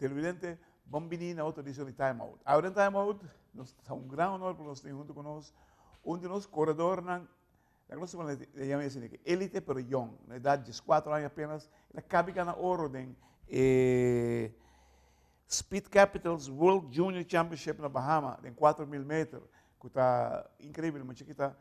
Televidente, bon bini na otro edicion di Time Out. Awe den Time Out, nos ta un gran honor pa nos tin hunto cu nos un di nos corredornan, laga nos pone e yama esei aki, elite pero yong, na edad diescuatro aña apenas, el a cabi gana oro den e Speed Capitals World Junior Championship na Bahama den 4000 meter, cu ta increibel, mucha ki ta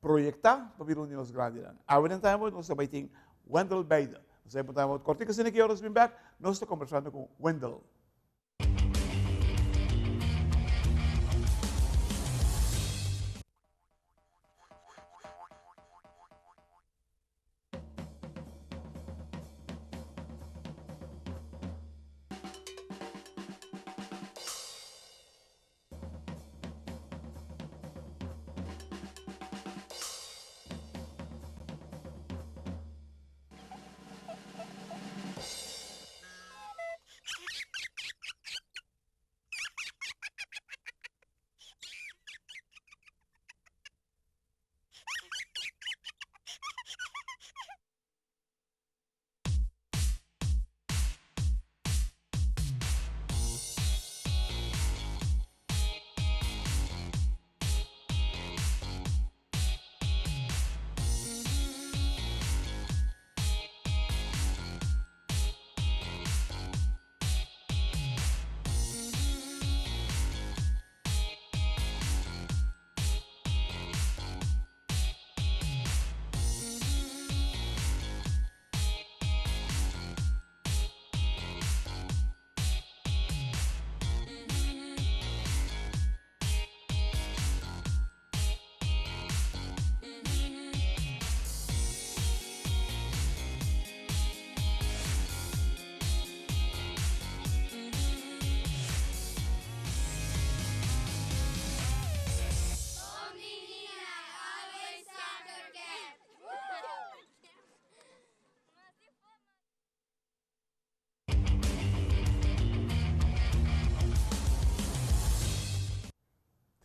proyecta pa bira un di nos grandinan. Awe den Time Out nos ta bay tin Wendell Beide. Nos ta bay pa Time Out cortico asina ki ora nos bin bek, nos ta conversando cu Wendell.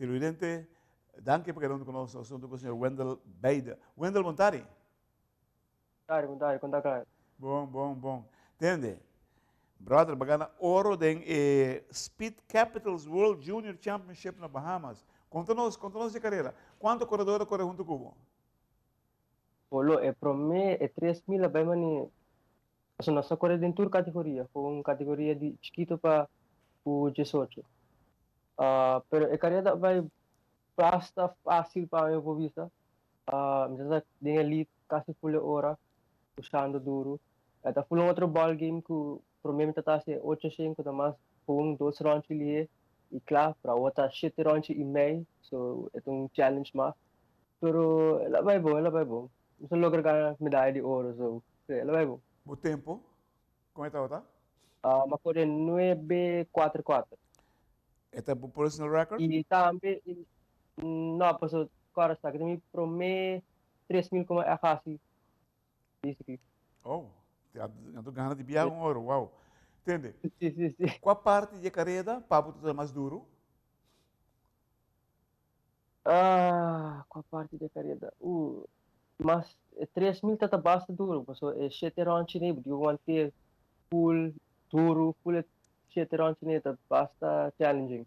Televidente, danki pa keda huntu ku nos nos huntu ku señor Wendell Beide. Wendell, bon tardi. Tardi, bon tardi, kon ta kla? Bon, bon, bon. Tende, brother, bo gana oro den e Speed Capitals World Junior Championship na Bahamas. Konta nos, konta nos di karera. Kuantu koredor a kore huntu ku bo? Bolo, e promé, e 3000 a bai mane Pasobra nos ta kore den tur kategoria, kon kategoria di chikito pa ku diesocho. Pero e kareda a bai basta fásil pa mi por bisa. Mi ta ta den e lead kasi ful e ora, pushando duru. E ta ful un otro ball game ku promé mi ta ta hasi e ocho shen ku ta mas un, dos rònchi lihé i kla, pero awor ta shete rònchi i mei, so e ta un challenge mas. Pero el a bai bon, el a bai bon. Mi ta logra gana medaya di oro, so sí, el a bai bon. Bo tempo, kon e tabata? Mi a kore nuebe kuater kuater. E ta bo personal record? I tambe, no, pasobra kòrda esaki ta mi promé 3000 ku mi a hasi basically. Oh, anto gana di biaha un oro, wow. Tende? Sí, sí, sí. Kua parti di e kareda pa bo ta mas duru? Ah, kua parti di e kareda? Uh, mas e 3000 ta ta basta duru, pasobra e shete ròntchi nei bo tin ku want'é ful duru, ful e shete ròntchi nei ta basta challenging.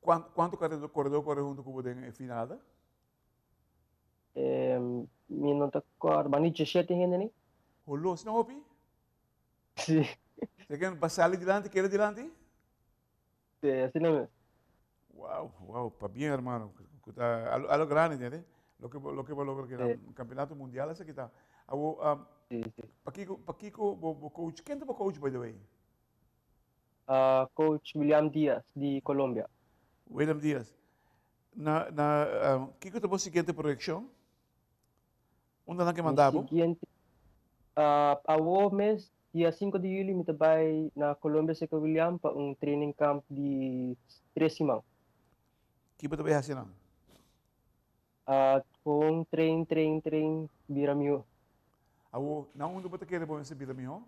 Kuantu koredó kore huntu ku bo den e final? Mi no ta kòrda, banda di djeshete hende nei. Holó, asina hopi? Sí. Seken pa sali dilanti, keda dilanti? Sí, asina mes. Wow, wow, pabien hermano, cu ta algo grandi, entiende? Loke bo, loke bo logra keda un campeonato mundial esaki ta. Awo, um, Sí, sí. pakiko, pakiko bo, bo coach, ken ta bo coach by the way? Uh, coach William Diaz di Colombia. William Diaz. Na, na, um, kiko ta bo siguiente proyeccion? Unda nan ke Mi manda bo? siguiente, uh, awo mes, dia 5 di juli, mi ta bai na Colombia cerca William pa un training camp di 3 siman. Ki bo ta bai hasi nan? Uh, gewoon train, train, train, bira miho. Awo, na unda bo ta kere bo mester bira miho?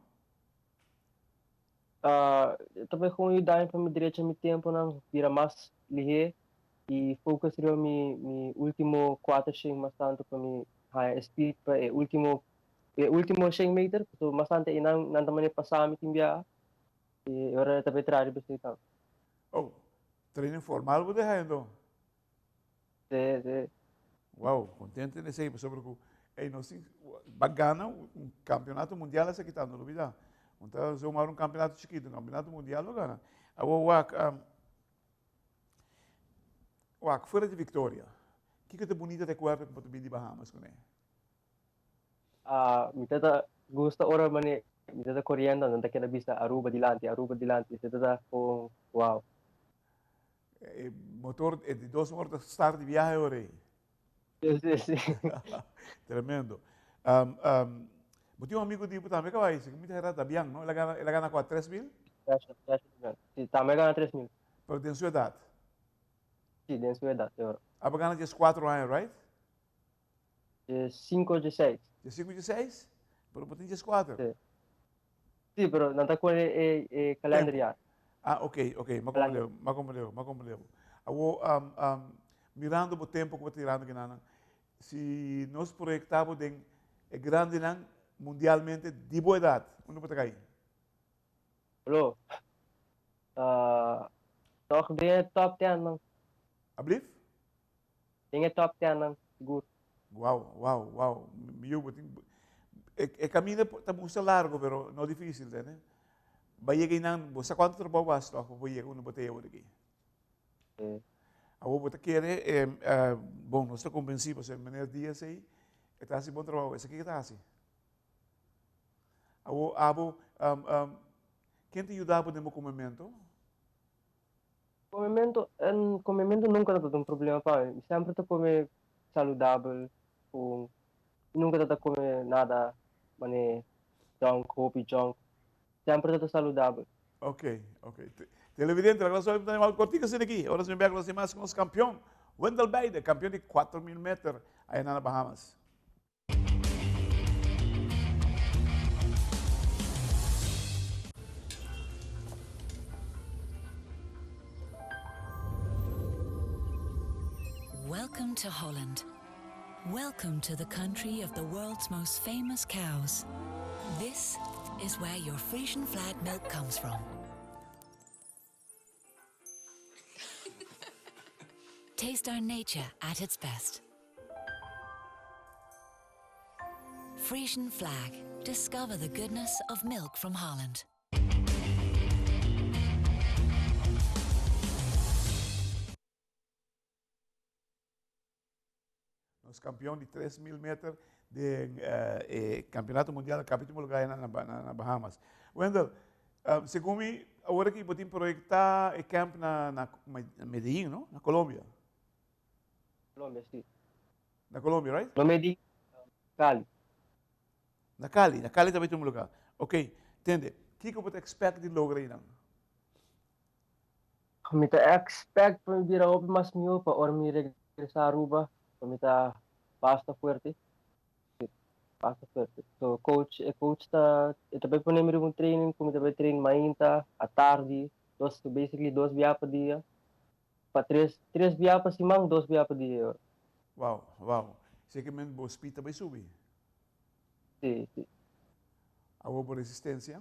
Uh, ta bai gewoon yuda mi pa mi drecha mi temponan, bira mas lihé i focus riba mi mi ultimo kuater shen mas tantu pa mi haña e speed pa e ultimo e ultimo shen meter, pasobra mas tantu einan nan ta manera pasa mi tin biaha. I ora e ta bay traha riba esei tambe. Oh, training formal bo deha endo? Sí, sí. Wow, contento en esei pasobra cu ey nos tin ba gana un campeonato mundial esaki ta, no lubida. No ta zomaar un campeonato chikito, un campeonato mundial lo gana. Awor wak, wak, fuera di victoria, kiko ta bunita recuerdo cu bo ta bin di Bahamas cune? Ah, mi tata gusta ora mane mi tata coriendo, nan ta keda bisa Aruba dilanti, Aruba dilanti. Mi tata con wow. E motor, e di dos motor ta start di viaje ora ei. Sí, sí, sí. Tremendo. Um, um, bo tin un amigo di bo tambe que vai, mi ta era Dabian, no? El a gana, el a gana cua, 3000? Dasha, Dasha Dabian. Sí, tambe a gana 3000. Pero den su edad? Sí, den su edad, ora. Aba gana 14 aña, right? 5 16. 5 16? Pero bo tin 14. Sí. Sí, pero nan ta kore e, e calendar jaar. Ah, ok, ok, ma comprendeu, ma comprendeu, ma comprendeu. Awo, um, um, mirando bo tempo ku bo tirando kinanan, si nos proyecta bo den e grandenan mundialmente di bo edad, unda bo ta kai? Bro, uh, toch den e top 10 man. Ablief? Den e top 10 nan, sigur. Wow, wow, wow. Mi yu, bo tin, e, e camino ta musta largo, pero no difícil, tene. Ba yega einan, bo sa cuanto trabou bo hasi toch pa bo yega unda bo ta yega aki. Sí. Awor bo ta kere, eh, eh, bon, nos ta convenci pasobra meneer Diaz ei, e ta hasi bon trabou. Esaki ke ta hasi? Awor, abo, um, um, ken ta yuda bo den bo comemento? Comemento, comemento nunca tabata un problema pa mi. Mi semper ta come saludabel cu mi nunca tabata come nada mane junk, hopi junk. Semper tabata saludabel. Ok, ok. Televidente, laga nos oí un animal cortico asina aki. Ora nos bin bek nos tin mas cu nos campeon, Wendell Beide, campeon di 4000 meter aya na Bahamas. Welcome to Holland. Welcome to the country of the world's most famous cows. This is where your Frisian flag milk comes from. Taste our nature at its best. Frisian flag. Discover the goodness of milk from Holland. Nos campeon di 3000 meter den e campeonato mundial capítulo lugar na, na, na Bahamas. Wendell, um, segun mi, awor aki bo tin proyecta e camp na, na Medellín, no? Na Colombia. Colombia, sí. Na Colombia, right? No Medellín, Cali. Na Cali, na Cali tambe tin un lugar. Ok, tende, kiko bo ta expect di logra einan? Mi ta expect pa mi bira hopi mas mihó pa ora mi regresá Aruba, pa mi ta basta fuerte. Sí, basta fuerte. So coach, e coach ta, e ta bai pone mi riba un training ku mi ta bai train mainta, atardi, dos, basically dos bia pa dia. Pa tres, tres bia pa siman, dos bia pa dia. Wow, wow. Esei ke men bo speed ta bai subi. Sí, sí. Awor bo resistencia?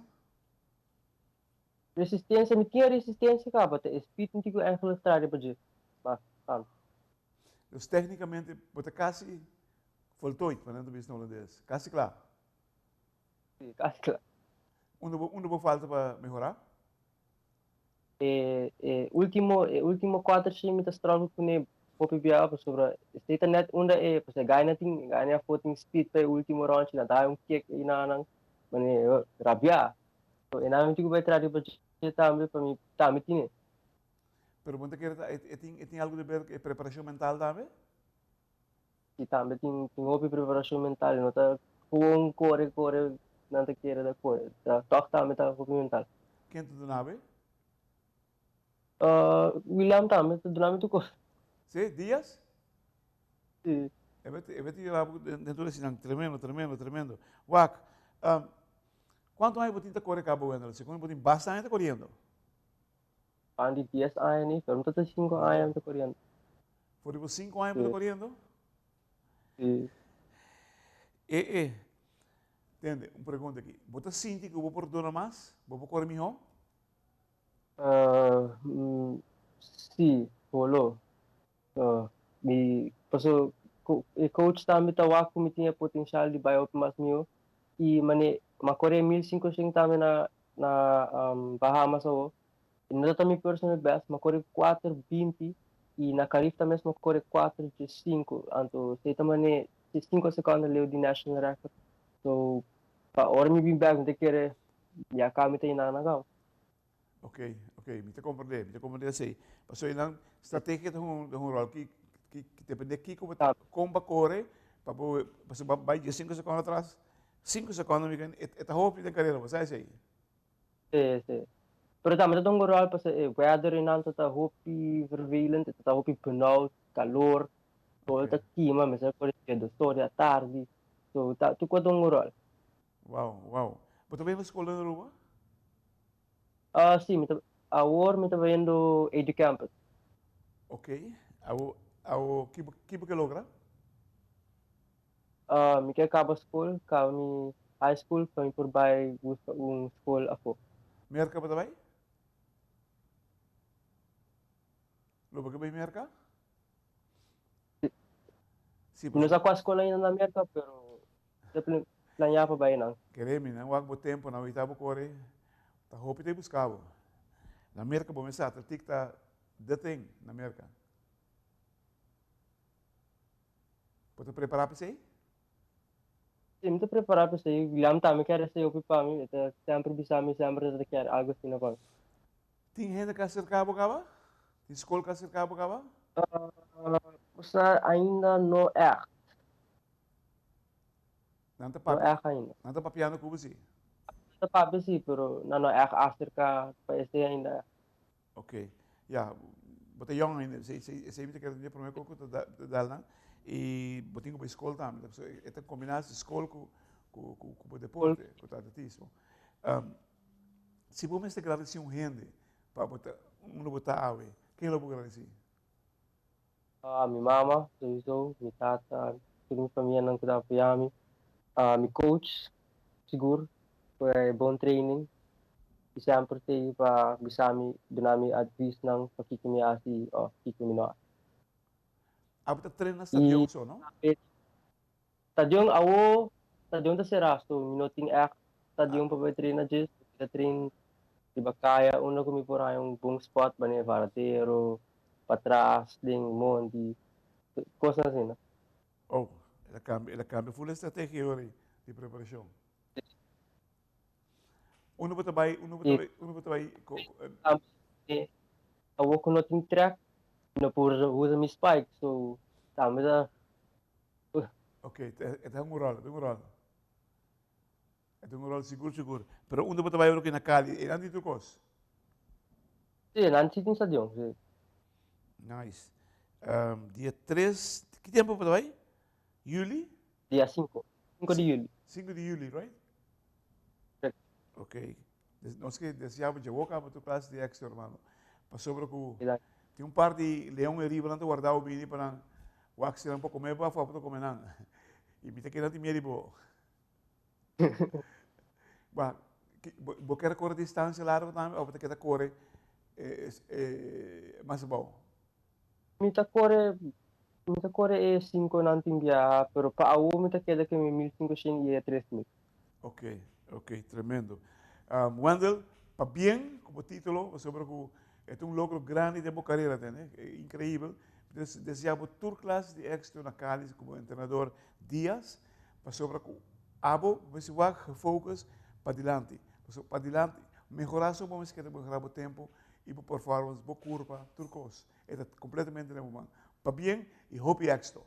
Resistencia, mi tin e resistencia caba, ta e speed mi tin cu eigenlijk traha riba dje, mas tanto. Dus tecnicamente bo ta casi voltooid, manera ta bisa na holandes, casi cla. Si, casi cla. Unda bo, unda bo falta pa mehora? E, e ultimo, e ultimo cuater shi mi ta struggle cune hopi biaha pasobra esey ta net unda e, pasobra e gainan tin, e gainan afo tin speed pa e ultimo rondje, nan ta haña un kick eynan, mane rabia. So e nan mi tin ku bai tra riba dje tambe pa mi tambe tine. Pero bo ta kere ta e tin e tin algu di ber ku e preparashon mental tambe? Si tambe tin tin hopi preparashon mental no ta gewoon kore kore nan ta kere ta kore ta tòg tambe ta hopi mental. Ken ta duna bo? William tambe ta duna mi tur kos. Si, Diaz? Si. E beti e beti yora bo den tur esnan tremendo tremendo tremendo. Wak Cuanto aña bo tin ta core cabo Wendell? Segun bo tin basta aña ta coriendo. Pan di dies aña ni, pero mi ta ta cinco aña mi ta coriendo. For di bo cinco aña bo ta coriendo? Si. E e. Tende, un pregunta aki. Bo ta sinti cu bo por duna mas? Bo por core miho? Uh, si, holo. Mi paso e coach tambe ta wak ku mi tin e potensial di bai hopi mas mihó i mane m'a kore 1500 tambe na Bahamas awo. I no ta mi personal best, m'a kore 4:20 i na Carifta mes m'a kore 4:15, anto esei ta mane 5 sekondo leu di national record. So pa ora mi bin bek mi ta kere ya kaba mi ta yena na gau. Ok, ok, mi ta comprende, mi ta comprende esei. Pasobra nan strategia ta hunga un rol ki ki depende kiko bo ta kon bo kore pa bo pasobra bo bai dies sinku sekondo atras, sinku sekondo mi e ta hopi den karera, bo sa esei? Si, si. Pero tambe ta hunga un rol pasobra e weather einan ta hopi vervelend, e ta hopi benauwd, kalor, sol ta kima, mester kore dia dos or di atardi, so ta tur kos ta hunga un rol. Wow, wow. Bo ta bayendo skol na Aruba? Ah, si, mi ta, awor mi ta bayendo Educampus. Ok. Awo, awo, ki bo, ki bo ke logra? Ah, mi ke kaba skol, kaba mi high school pa mi por bai buska un skol afó. Merka bo ta bai? Lo bo ke bai Merka? Si, Mi no sa kua skol ainda na Merka, pero Ta planeá pa bai nan. Kere mi nan wak bo tempo nan wita bo kore ta hopi ta buska bo. Na Merka bo mester atletik ta the thing na Merka. Bo ta prepara pa esei? Si, mi ta prepara pa esei. William tambe kier esei hopi pa mi. E ta semper bisa mi semper e ta kier algo asina pa mi. Tin hende ka aserka bo kaba? Tin skol ka aserka bo kaba? Osea ainda no ègt. Nan ta papia, no erg ainda. Nan ta papiando ku bo si? Nan ta papia si, pero nan no erg acerca pa esei ainda. Ok, ya, bo ta yong ainda, esei, esei, esei mi ta kere tende prome ku ta da, ta dal nan, i bo tin ku bai skol tambe, so e ta kombina skol ku, ku, ku, ku bo deporte, ku ta atletismo. Um, si bo mester gradisi un hende pa bo ta unda bo ta awe, ken lo bo gradisi? Mi mama souiso, mi tata, tur mi famianan ku ta apoyá mi, mi coach sigur ku e bon training i semper t'ei pa bisa mi, duna mi advisnan pa kiko mi hasi òf kiko mi no hasi. Abo ta train na stadion so, no? Stadion awo stadion ta será so mi no tin ègt stadion pa bai train na dje so mi ta train riba kaya unda ku mi por haña un bon spot manera varadero, patras den monti, kosnan asina. Oh, el a kambia, el a kambia ful e strategia ora ei di preparashon. Unda bo ta bai, unda bo ta bai, unda bo ta bai ko, Awo ku no tin trèk mi no por usa mi spike so tambe ta. Ok, e ta un ròl, e ta un ròl. E ta un ròl sigur sigur. Pero unda bo ta bai ora ku na Cali, einan tin tur kos? Si, einan si tin stadion, si. Nice. Dia tres, ki tempu bo ta bai? Juli? Dia sinku, sinku di juli. Sinku di juli, right? Ok. Nos ke deseá bo dje woka bo tur klas di éksito, hermano. Pasobra ku tin un par di leon eriba nan ta warda bo bini pa nan wak si nan por kome bo afó bo ta kome nan. I mi ta keda tin miedu di bo. Ba, bo kier kore distansia largu tambe òf bo ta keda kore mas abou? Mi ta kore, mi ta kore e sinkonan tin biaha, pero pa awor mi ta keda ku mi 1500 i e 3000. Ok, ok, tremendo. Um, Wendell, pabien ku bo título, pasobra ku e ta un logro grandi den bo karera, tende? Inkreibel. Mi ta desea bo tur klas di éksito na Cali komo entrenador Diaz, pasobra ku abo mester wak gefocus padilanti. Pasobra padilanti, mehorá so bo mester keda mehorá bo tempu i bo performance, bo kurpa, tur kos. E ta kompletamente den bo man. Pabien i hopi éksito.